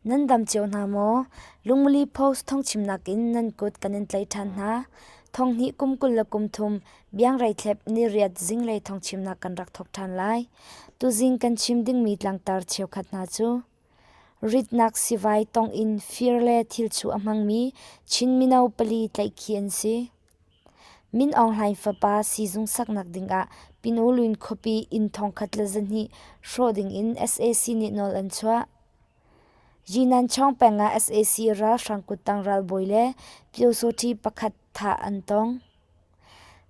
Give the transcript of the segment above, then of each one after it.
Nan dam cio hna maw? Lungmuli Post thawngchimnak in nan kut kan in tlaih ṭhan hna. Thonghnih kum 23 Biangreithlep niriat zinglei thawngchimnak kan rak thawk ṭhan lai. Tuzing kan chim dingmi tlangtar cheukhat hna cu Ritnak sivai tong in fir le thilchuh a hmangmi Chin mino pali tlaihkhih an si. Min Aung Hlaing fapa siizung saknak dingah Pinolwin khuapi inn 1200 hrawh dingin sac nih nawl an chuah. Yinanchawng peng ah sac ralhrang kuttang ralbawi le pyosawṭhi pakhat thah an tong.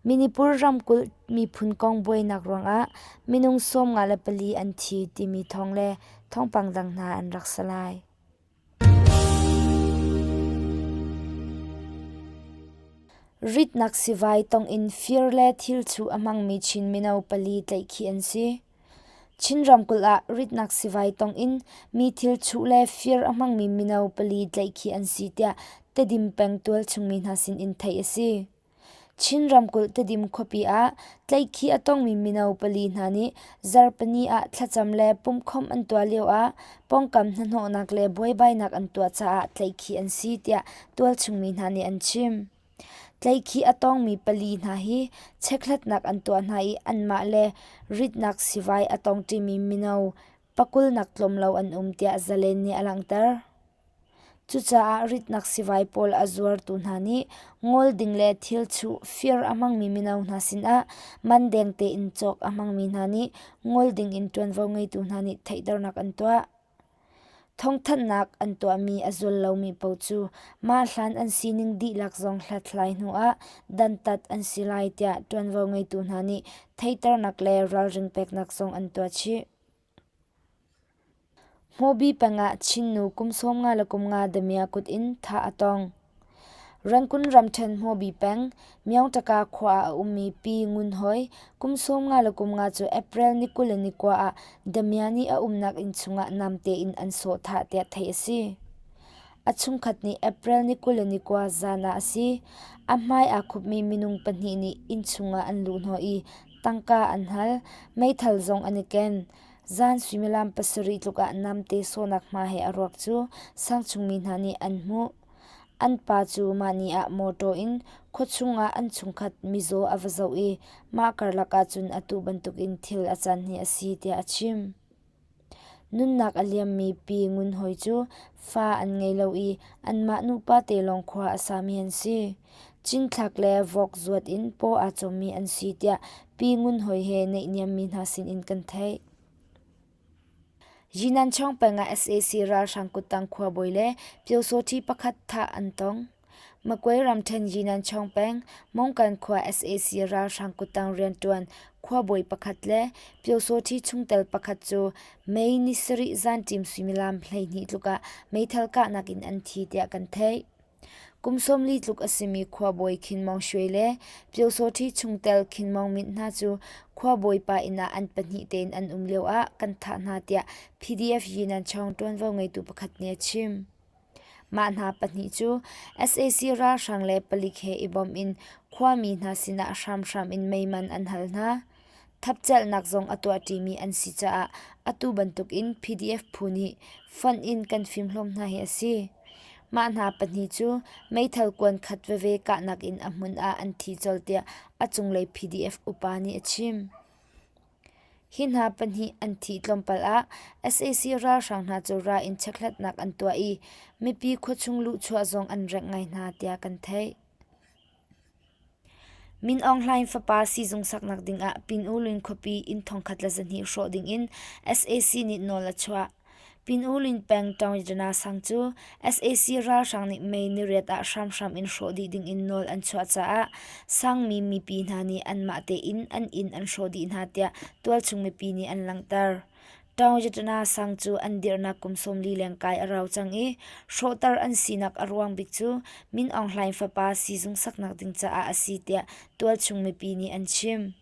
Manipur ramkulh miphun kong buainak ruangah minung 54 an thi timi thawng le thawngpang dang hna an rak si lai. Ritnak sivai tong in fir le thilchuh a hmangmi Chin mino pali tlaihkhih an si. Chin ramkulh ah ritnak sivai tong in mi thilchuh le fir a hmangmi mino pali tlaihkhih an si tiah Tedim peng tualchung mi hna sin in theih a si. Chin ramkulh Tedim khuapi ah tlaihkhih a tongmi mino pali hna nih zarhpini ah thlacam le pumhkhawmh an tuah lioah pawngkam hnahnawhnak le buaibainak an tuah caah tlaihkhih an si tiah tualchung mi hna nih an chim. Tlaihkhih a tongmi pali hna hi chekhlatnak an tuah hna i anmah le ritnak sivai a tongṭimi mino pakulnak tlawm lo an um tiah Zalen nih a langhter. Cucaah ritnak sivai pawl a zuartu hna nih ngol ding le thilchuh fir a hmangmi mino hna sinah man deng tein cawk a hmangmi hna nih ngol ding in ṭuanvo ngeitu hna nih theihternak an tuah. Thawngthanhnak an tuahmi a zul lomi paoh cu mah hlan an sining dihlak zong hlathlai hnuah dantat an si lai tiah ṭuanvo ngeitu hna nih theihternak le ralring peknak zong an tuah chih. Hmawbi peng ah Chin nu kum 53 damiah kut in thah a tong. Rangoon ramṭhen Hmawbi peng, Myaungtaka khua ah a ummi Pi Ngun Hoi, kum 53 cu April ni 29 ah damiah nih a umnak inn chungah namte in an sawh thah tiah theih a si. A chungkhat nih April ni 29 zan ah a si. A hmai aa khupmi minung pahnih nih inn chungah an luhhnawh i tangka an hal, meithal zong an i ken. Zan suimilam pasarih tluk ah namte sawhnak hma he a ruak cu sangchungmi hna nih an hmuh. An pa cu mah ni ah mawṭaw in khuachung ah an chungkhat mizaw a va zoh i mah karlak ahcun atu bantukin thil a can hi a si tiah a chim. Nunnak a liammi Pi Ngun Hoi cu fa an ngei lo i anmah nupa te lawng khua a sami an si. Cinthlak le vok zuat in paw aa cawmmi an si tiah Pi Ngun Hoi he naihniammi hna sinin kan theih. Yinanchawng peng ah sac ralhrang kuttang khuabawi le pyosawṭhi pakhat thah an tong. Magway ramṭhen Yinanchawng peng Mongkan khua sac ralhrang kuttang rianṭuan khuabawi pakhat le pyosawṭhi chungtel pakhat cu May ni sarih zanṭim suimilam 12 tluk ah meithal kahnak in an thi tiah kan theih. Kum 40 tluk a simi khuabawi Khin Maung Shwe le Pyosawṭhi chungtel Khin Maung Myint hna cu khuabawi pa inn ah an pahnih tein an um lioah kan thah hna tiah PDF Yinanchawng ṭuanvo ngeitu pakhat nih a chim. Mah hna pahnih cu sac ralhrang le palik he i bawm in khuami hna sinah hramhram in meiman an hal hna. Thapcelhnak zong a tuahṭimi an si caah atu bantukin PDF phu nih fonh in kan fimhlawm hna hi a si. Mah hna pahnih cu meithal kuan khat veve kahnak in a hmun ah an thi colh tiah a cunglei PDF upa nih a chim. Hi hna pahnih an thih tlawmpal ah sac ralhrang hna cu ra in chekhlatnak an tuah i mipi khuachung luhchuah zong an rengh ngai hna tiah kan theih. Min Aung Hlaing fapa siizung saknak dingah Pin U Lwin khuapi inn 1200 hrawh dingin sac nih nawl a chuah. Pin U Lwin peng Taungdana sang cu sac ralhrang nih May niriat ah hramhram in hrawh dih dingin nawl an chuah caah sangmi mipi hna nih anmah tein an inn an hrawh dih hna tiah tualchung mipi nih an langhter. Taungdana sang cu an dirhnak kum 40 lengkai a rau cang i hrawhter an sinak a ruang bik cu Min Aung Hlaing fapa siizung saknak ding caah a si tiah tualchung mipi nih an chim.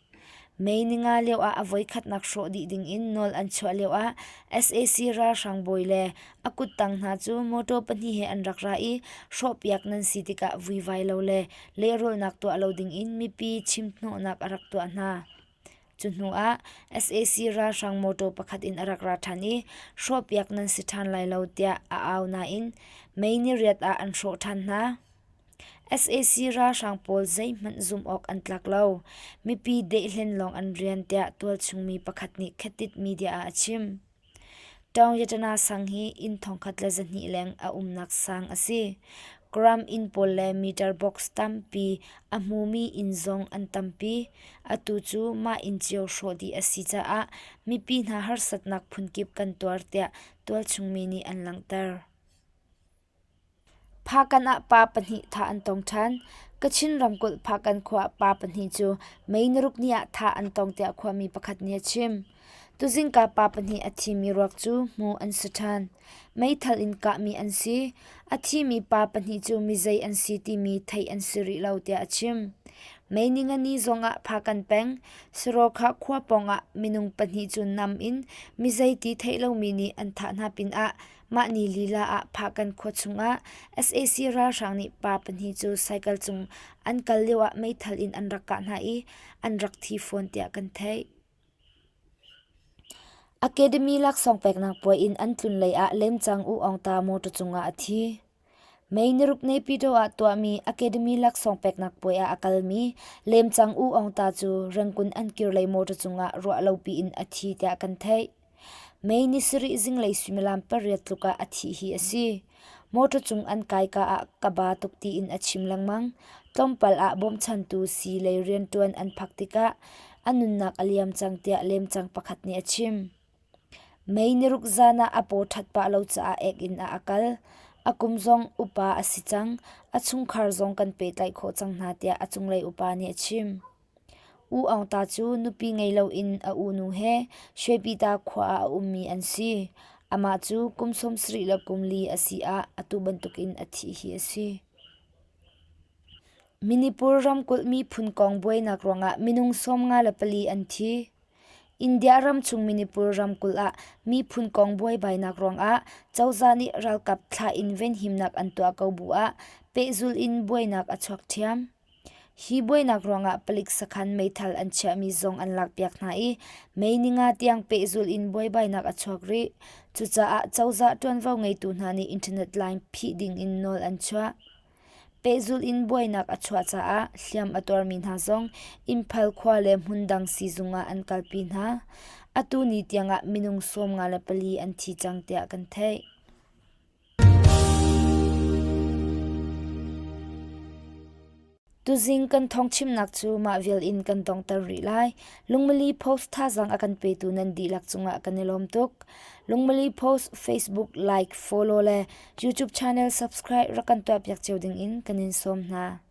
May ninga lioah a voikhatnak hrawh dih dingin nawl an chuah lioah sac ralhrang bawi le a kuttang hna cu mawṭaw pahnih he an rak ra i hrawhpiak nan si tikah vuivai lo le lehrulhnak tuah lo dingin mipi chimhnawhnak a rak tuah hna. Cu hnu ah sac ralhrang mawṭaw pakhat in a rak ra ṭhan i hrawhpiak nan si ṭhan lai lo tiah a au nain May niriat ah an hrawh ṭhan hna. Sac ralhrang pawl zeihmanh zumh awk an tlak lo. Mipi dehhlen lawng an rian tiah tualchung mi pakhat nih Khatit media ah a chim. Taung-Yatana sang hi inn 1200 leng a umnak sang a si. Gram inn pawl le meter box tampi a hmumi inn zong an tampi. Atu cu mah inn cio hrawh dih a si caah mipi hna harsatnak phunkip kan tuar tiah tualchung mi nih an langhter. Phakan ah pa pahnih thah an tong ṭhan. Kachin ramkulh Phakan khua ah pa pahnih cu May naruk ni ah thah an tong tiah khuami pakhat nih a chim. Tuzingka pa pahnih a thimi ruak cu hmuh an si ṭhan. Meithal in kahmi an si. A thimi pa pahnih cu mizei an si timi theih an si rih lo tiah a chim. May ningani zongah Phakan peng Sarawkhah khua pawngah minung pahnih cu nam in mizei ti theih lomi nih an thah hna pinah Mah ni lila ah Phakan khua chungah sac ralhrang nih pa pahnih cu cycle cung an kal lioah meithal in an rak kah hna i an rak thi fawn tiah kan theih. Academy laksawng peknak puai in an tlun lei ah lemcang U Aung Ta motor cungah a thi. May niruk Naypyidaw ah tuahmi Academy laksawng peknak puai ah a kalmi lemcang U Aung Ta cu Rangoon an kirlei motor cungah ruah lopi in a thi tiah kan theih. May ni sarih zinglei suimilam pariat tluk ah a thih hi a si. Motor cung an kaika ah ka ba tuk tiin a chim lengmang. Tlawmpal ah bawmchantu sii lei rianṭuan an phak tikah a nunnak a liam cang tiah lemcang pakhat nih a chim. May niruk zan ah a paw ṭhat pah lo caah ek-inn ah a kal. A kum zong upa a si cang. A chungkhar zong kan pehtlaih khawh cang hna tiah a cunglei upa nih a chim. U Aung Ta cu nupi ngei loin a unu he Shwepyita khua ah a ummi an si. Amah cu kum 74 le kum li a si ah atu bantukin a thih hi a si. Manipur ramkulh miphun kong buainak ruangah minung 54 an thi. India ramchung Manipur ramkulh ah miphun kong buaibainak ruangah cozah nih ralkap thlah in venhimnak an tuah ko bu ah pehzulh in buainak a chuak ṭhiam. Hi buainak ruangah palik sakhan meithal an chiahmi zong an lakpiak hna i May ninga tiang pehzulh in buaibainak a chuak rih. Cucaah cozah ṭuanvo ngeitu hna nih internet line phih ding in nawl an chuah. Pehzulh in buainak a chuah caah hliam a tuarmi hna zong Imphal khua le hmundang siizung ah an kalpi hna. Atu ni tiangah minung 54 an thi cang tiah kan theih. Tuzing kan thawngchimnak cu mah vial in kan donghter rih lai. Lungmili Post thazaang a kan petu nan dihlak cungah kan i lawm tuk. Lungmili Post Facebook like, follow le YouTube channel subscribe rak kan tuahpiak cio ding in kan in sawm hna.